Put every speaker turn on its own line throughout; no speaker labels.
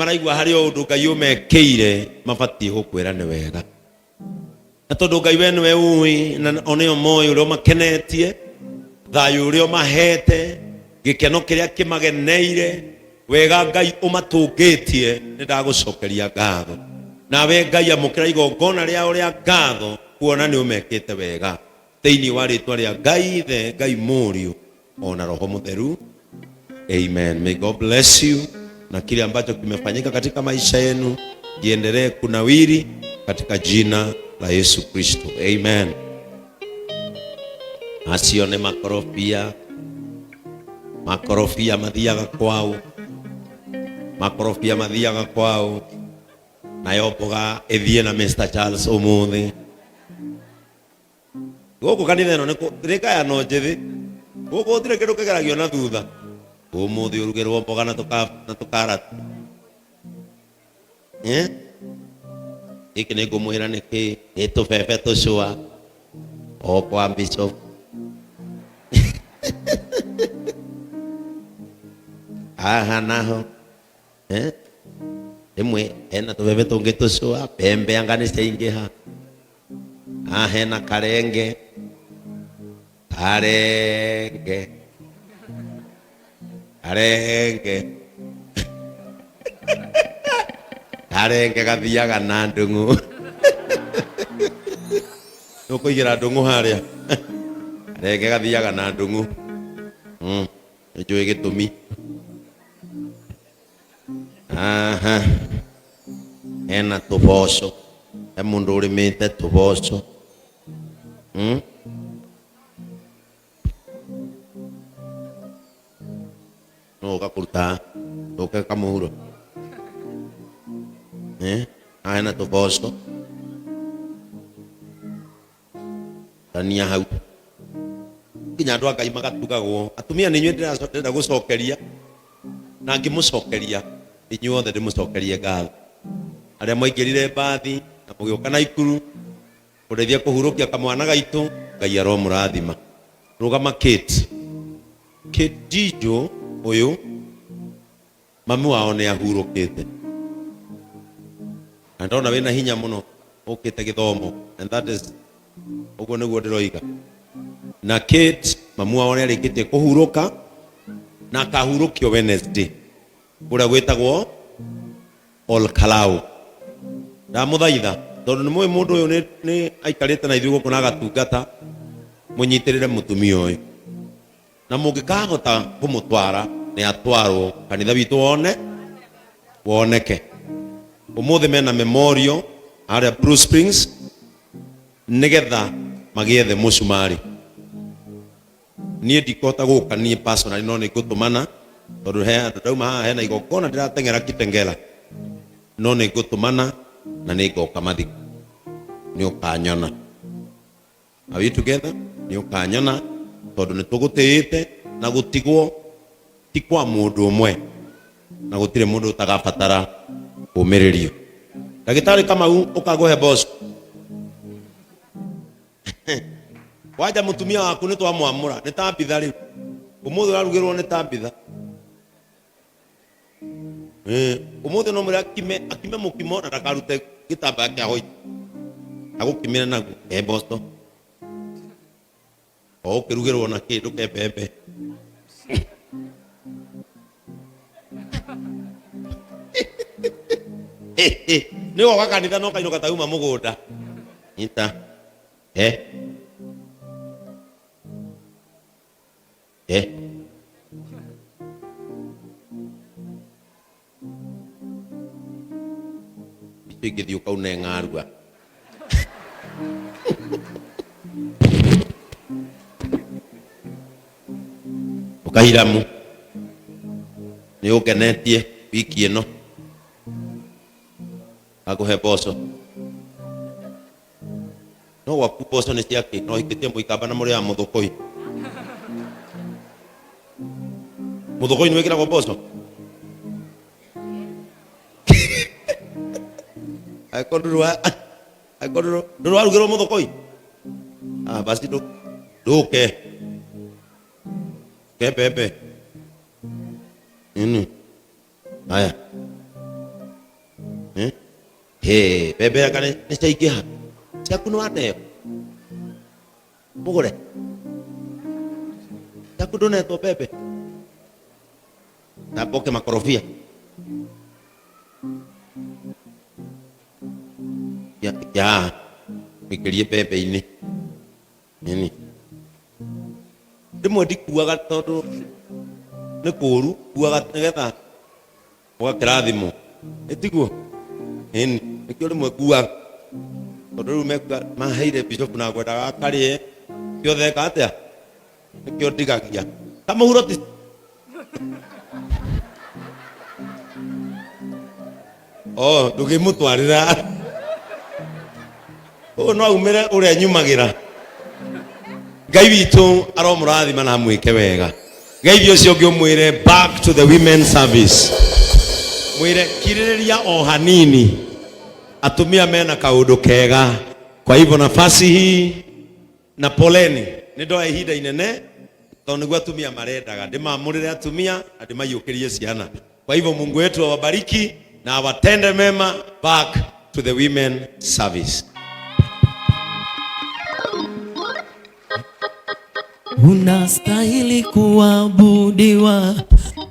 Maraigua harĩ o ũndũ Ngai ũmekĩire mabatiĩ gũkwĩra nĩ wega. Na tondũ Ngai we nĩwe ũĩ na o nĩo moĩ ũrĩa ũmakenetie, thayũ ũrĩa ũmahete, gĩkeno kĩrĩa kĩmageneire, wega Ngai ũmatũngĩtie, nĩ ndagũcokeria ngatho. Nawe Ngai amũkĩra igongona rĩao rĩa ngatho kuona nĩ ũmekĩte wega. Thĩinĩ wa rĩtwa rĩa Ngai Ithe, Ngai Mũriũ ona Roho Mũtheru. Amen. May God bless you na kile ambacho kimefanyika katika maisha yenu kiendelee kunawiri katika jina la Yesu Kristo. Amen. Acio nĩ makorobia, makorobia mathiaga kwao, makorobia mathiaga kwao, nayo mboga ĩthiĩ na Mr. Charles ũmũthĩ. Gũkũ kanitha ĩno nĩ ngayano njĩthĩ. Gũkũ gũtirĩ kĩndũ kĩgeragio na thutha. Ũmũthĩ ũrugĩrwo mboga na tũkarati. Eh? Gĩkĩ nĩ ngũmwĩra nĩkĩ? Nĩ tũbebe tũcũa o kwa bishop. Haha naho eh? Rĩmwe hena tũbebe tũngĩ tũcũa, mbembe anga nĩ ciaingĩha. Haha hena karenge, karenge, karenge, karenge gathiaga na ndũng'ũ. Nĩũkũigĩra ndũng'ũ harĩa. Karenge gathiaga na ndũng'ũ. Nĩnjũĩ gĩtũmi. Aha. Hena tũboco. He mũndũ ũrĩmĩte tũboco. No ũgakũruta ũke kamũhuro. Eh? Haha hena tũboco. Tania hau. Nginya andũ a Ngai magatugagwo. Atumia nĩ inyuĩ ndĩrenda gũcokeria na ngĩmũcokeria inyuothe ndĩmũcokerie ngatho. Arĩa mwaingĩrire mbathi na mũgĩũka Naikuru kũndeithia kũhurũkia kamwana gaitũ, Ngai aromũrathima. Rũgama Kate. Kate Jijo ũyũ Mami wao nĩ ahurũkĩte. Na ndona wĩna hinya mũno ũkĩte gĩthomo and that is ũguo nĩguo ndĩroiga. Na Kate mamu wao nĩ arĩkĩtie kũhurũka na akahurũkio Wednesday kũrĩa gwĩtagwo Olkalau. Ndamũthaitha tondũ nĩ mũĩ mũndũ ũyũ nĩ aikarĩte na ithuĩ gũkũ na agatungata, mũnyitĩrĩre mũtumia ũyũ. Na mũngĩkahota kũmũtwara, nĩ atwarwo kanitha witũ wone woneke. Ũmũthĩ mena memorial harĩa Blue Springs nĩgetha magĩethe mũcumarĩ. Niĩ ndikũhota gũka niĩ personally no nĩ ngũtũmana tondũ he handũ ndauma haha hena igongona ndĩrateng'era Kitengela, no nĩ ngũtũmana na nĩ ngoka mathiko, nĩ ũkanyona. Are we together? Nĩ ũkanyona tondũ nĩ tũgũtĩĩte na gũtigwo ti kwa mũndũ ũmwe na gũtirĩ mũndũ ũtagabatara kũmĩrĩrio. Ndagĩtarĩ Kamau ũkagũhe mboco. Wanja mũtumia waku nĩ twamwamũra nĩ Tabitha rĩu. Ũmũthĩ ũrarugĩrwo nĩ Tabitha. Eh, ũmũthĩ no mwĩre akime akime mũkimo na ndakarute gĩtambaya kĩa hoiti agũkimĩre naguo e mboco o ũkĩrugĩrwo na kĩ ndũke mbembe. Nĩ woka kanitha no kainũka ta uma mũgũnda nyita eh Eh. Icio ingĩthiĩ ũkaune ng'arua. Ũkahiramu. Nĩ ũngenetie wiki ĩno. Ngakũhe mboco. No gwaku mboco nĩ ciakĩ? No hikĩtie mũikamba na mũrĩaga mũthũkũi. Mũthũkũi nĩ wĩkĩragwo mboco? Angĩkorwo ndũrĩ wa angĩkorwo ndũrĩ warugĩrwo mũthũkũi? Ah, basi ndũke. Ke mbembe. Nini? Haya. Eh? Hĩ, mbembe anga nĩ ciaingĩha ciaku nĩ waneo mũgũre ciaku ndũnetwo mbembe na mboke makorobia ya ya wĩkĩrie mbembe-inĩ nini rĩmwe ndikuaga tondũ nĩ kũũru kuaga nĩgetha ũgakĩrathimwo ĩtiguo ĩni nĩkĩo rĩmwe nguaga tondũ rĩu mekuga maheire bishop na ngwendaga akarĩe kĩothe eka atĩa nĩkĩo ndigagia kamũhuro ti oh ndũngĩmũtwarĩra ũyũ no aumĩre ũrĩa nyumagĩra ngai witũ aromũrathima na amwĩke wega geithio ũcio ũngĩ ũmwĩre back to the women service mwĩre kirĩrĩria o hanini atumia mena kaũndũ kega kwa hivyo nafasi hii na poleni nĩ ndoya ihinda inene tondũ nĩguo atumia marendaga ndĩmamũrĩre atumia na ndĩmaiyũkĩrie ciana kwa hivyo mungu wetu awabariki na awatende mema back to the women service
Unastahili kuabudiwa,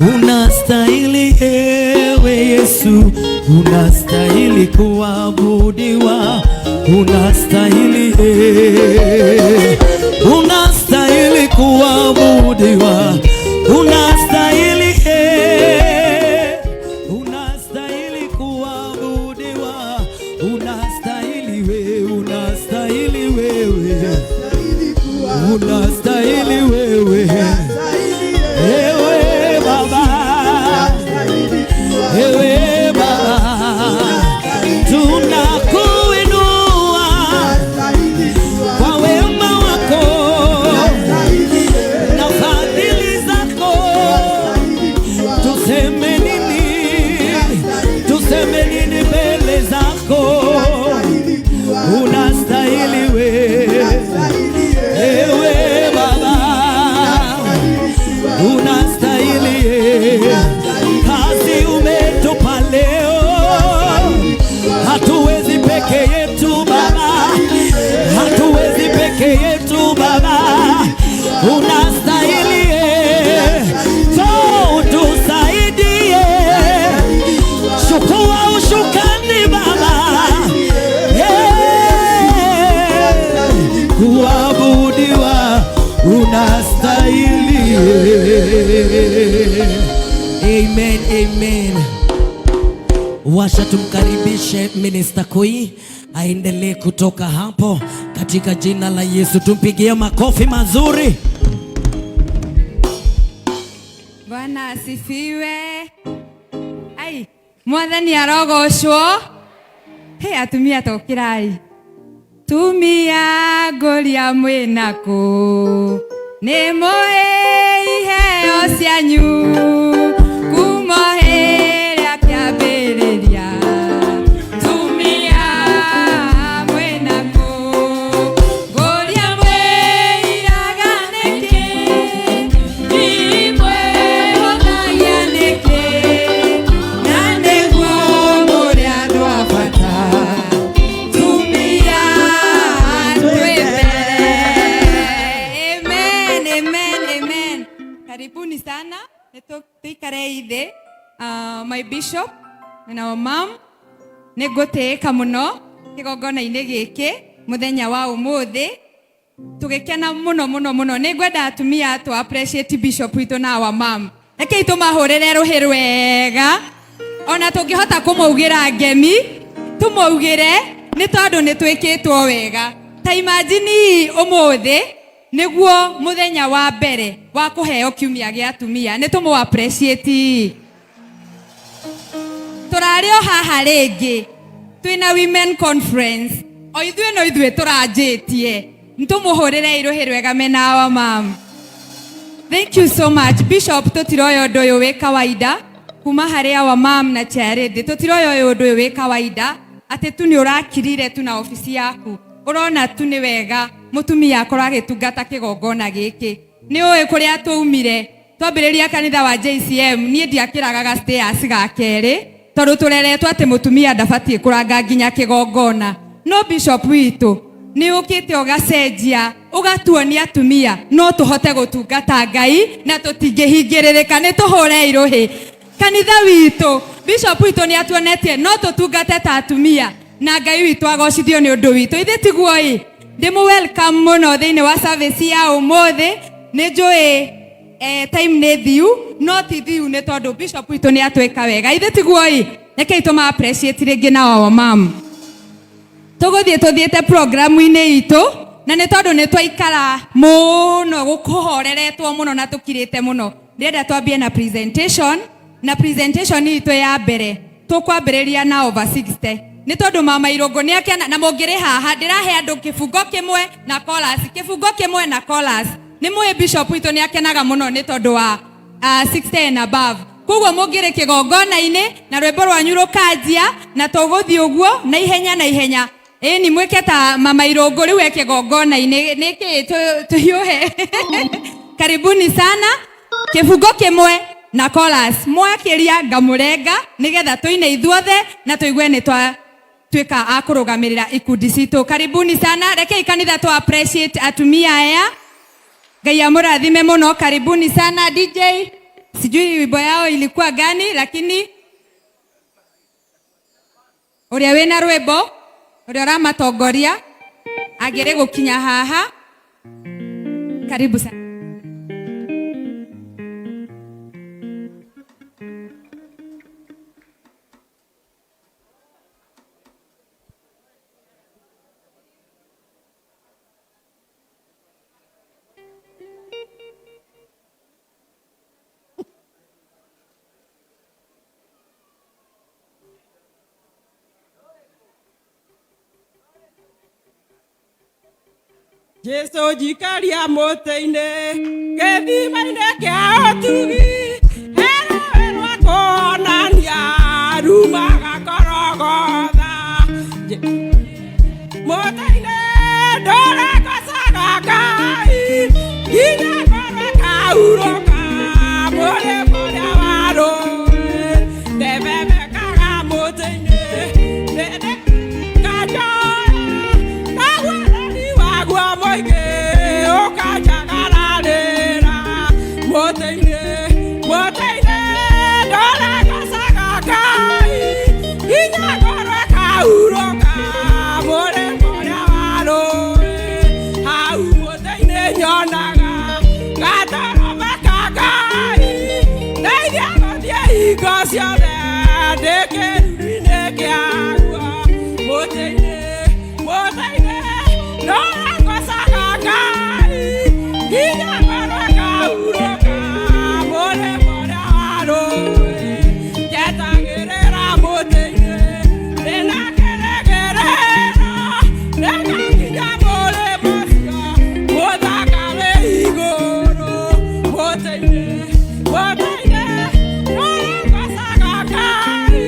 unastahili ewe Yesu, unastahili kuabudiwa, unastahili eh, unastahili kuabudiwa, unastahili eh, unastahili kuabudiwa, unastahili we, unastahili wewe unastahili wewe, ewe Baba, ewe Baba, tunakuinua kwa wema wako na fadhili zako. Tuseme nini? Tuseme nini mbele zako? Unastahili wewe, ewe Baba, unastahili kazi umetupa leo, hatuwezi peke yetu Baba, hatuwezi peke yetu Baba, unastahili so tusaidie, chukua ushukani Baba, yeah. Kuabudiwa unastahili. Amen, amen. Washa tumkaribishe Minister Koi aendelee kutoka hapo katika jina la Yesu. Tumpigie makofi mazuri.
Bwana asifiwe. Ai, mwathani arogocwo. He, atumia tokirai. Tumia ngũria mwĩnakũ nĩ mũĩ iheo cianyu kuma hĩrĩa kĩambĩrĩria tumia mwĩnakũ ngũria mwĩiraga nĩkĩ imwĩhũthagia nĩkĩ na nĩguo mũrĩ andũ a bata tumia twĩ mbere. Amen, amen, amen. Karibuni sana tuikare ithe my bishop and our mom nĩ ngũtĩĩka mũno kĩgongona-inĩ gĩkĩ mũthenya wa ũmũthĩ tũgĩkena mũno mũno mũno nĩ ngwenda atumia tũ appreciate bishop witũ na our mom rekei tũmahũrĩre rũhĩ rwega ona tũngĩhota kũmaugĩra ngemi tũmaugĩre nĩ tondũ nĩ twĩkĩtwo wega ta imagine ũmũthĩ nĩguo mũthenya wa mbere wa kũheo kiumia gĩa atumia nĩ tũmũ appreciate tũrarĩ o haha rĩngĩ twĩna women conference o ithuĩ no ithuĩ tũranjĩtie nĩtũmũhũrĩre rũhĩ rwega mena our mom thank you so much bishop tũtiroya ũndũ ũyũ wĩ kawaida kuma harĩ our mom na charity tũtiroya ũyũ ũndũ ũyũ wĩ kawaida atĩ tu nĩ ũrakirire tu na obici yaku ũrona tu nĩ wega mũtumia akorwo agĩtungata kĩgongona gĩkĩ nĩ ũĩ kũrĩa twaumire twambĩrĩria kanitha wa JCM niĩ ndiakĩraga ga stairs ga kerĩ Tondu tureretwo ati mutumia ndabatie kuranga nginya kigongona, no bishop witũ nĩ ũkĩte ũgacenjia, ũgatuonia atumia no tũhote gũtungata Ngai na tũtingĩhingĩrĩrĩka. Nĩ tũhũre irũhĩ kanitha witũ. Bishop witũ nĩ atuonetie no tũtungate ta atumia na Ngai witũ agocithio nĩ ũndũ witũ. Ithe tiguo ĩ? Ndĩmũ welcome mũno thĩinĩ wa service ya ũmũthĩ. Nĩ njũĩ time nĩ thiu, no ti thiu nĩ tondũ bishop witũ nĩ atwĩka wega. Ithe tiguo ĩ? Rekei tũma appreciate rĩngĩ na our mom. Tũgũthiĩ tũthiĩte programu-inĩ itũ, na nĩ tondũ nĩ twaikara mũno gũkũhoreretwo mũno na tũkirĩte mũno, ndĩrenda twambie na presentation. Na presentation itũ ya mbere tũkwambĩrĩria na over 60, nĩ tondũ mama Irũngũ nĩ akena na mũngĩrĩ haha. Ndĩrahe andũ kĩbungo kĩmwe na chorus, kĩbungo kĩmwe na chorus. Nĩ mũĩ bishop witũ nĩ akenaga mũno nĩ tondũ wa 60 and above. Koguo mũngĩrĩ kĩgongona-inĩ na rwĩmbo rwanyu rũkanjia na tũgũthiĩ ũguo na ihenya na ihenya. Ĩni mwĩke ta mama Irũngũ rĩu e kĩgongona-inĩ. Nĩkĩ tũhiũhe? Karibuni sana. Kĩbungo kĩmwe na chorus, mwakĩria ngamũrenga nĩgetha tũine ithuothe na tũigue nĩ twa tuĩka a kũrũgamĩrĩra ikundi citũ. Karibuni sana. Rekei kanitha tũ appreciate atumia aya. Ngai amũrathime mũno. Karibuni sana. DJ, sijui wimbo yao ilikuwa gani, lakini ũrĩa wĩna rwĩmbo, ũrĩa ũramatongoria, agĩrĩ gũkinya haha. Karibu sana.
Jesu njikaria mũtĩ-inĩ gĩthima-inĩ kĩa ũtugi, herũĩ rwa kuonania rumaga korogotha. Mũtĩ-inĩ ndũrĩgocaga Ngai nginya ngorwo kaurũka mũrĩmo ũrĩa wa rũĩ. Ndebebekaga mũtĩ-inĩ nganjoya naguo ũtheri waguo mũingĩ ũkanjagararĩra. Mũtĩ-inĩ, mũtĩ-inĩ ndũrĩgocaga Ngai nginya ngorwo kaurũka mũrĩmo ũrĩa wa rũĩ. Hau mũtĩ-inĩ nyonaga gatũrũme ka Ngai ndeithia gũthiĩ hingo ciothe ndĩ kĩruru-inĩ kĩaguo. Mũtĩ-inĩ, mũtĩ-inĩ ndũrĩgocaga Ngai nginya ngorwo kaurũka mũrĩmo ũrĩa wa rũĩ. Njetagĩrĩra mũtĩ-inĩ ndĩna kĩrĩgĩrĩro nĩngakinya mũrĩmo ũcio mũthaka wĩ igũrũ. Mũtĩ-inĩ, mũtĩ-inĩ ndũrĩgocaga Ngai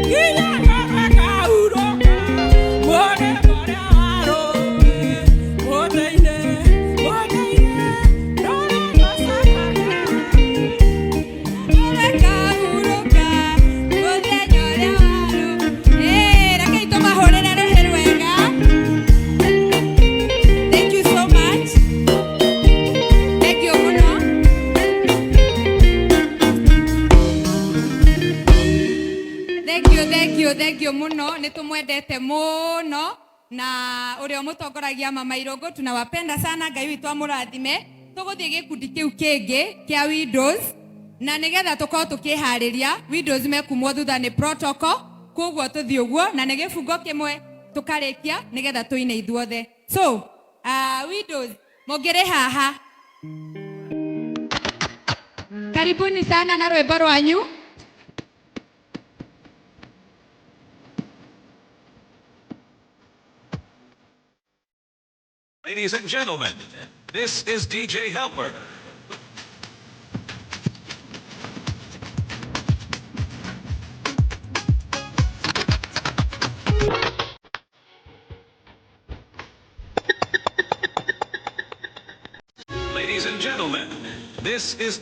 nginya ngorwo kaurũka mũrĩmo ũrĩa wa rũĩ. Mũtĩ-inĩ, mũtĩ-inĩ ndũrĩgocaga Ngai.
Ũrekahurũka mũthenya ũrĩa wa rũĩ. Rekei tũmahũrĩre rũhĩ rwega. Thank you so much. Thank you mũno. Thank you, thank you, thank you mũno. Nĩ tũmwendete mũno na ũrĩa ũmũtongoragia mama Irũngũ, tunawapenda sana. Ngai witũ amũrathime. Tũgũthiĩ gĩkundi kĩu kĩngĩ kĩa widows, na nĩgetha tũkorwo tũkĩharĩria widows mekumwo thutha nĩ protocol. Koguo tũthiĩ ũguo na nĩ gĩbungo kĩmwe tũkarĩkia nĩgetha tũine ithuothe. So widows mũngĩrĩ haha, karibuni sana na rwĩmbo rwanyu.
Ladies and gentlemen, this is DJ Helper. Ladies and gentlemen, this is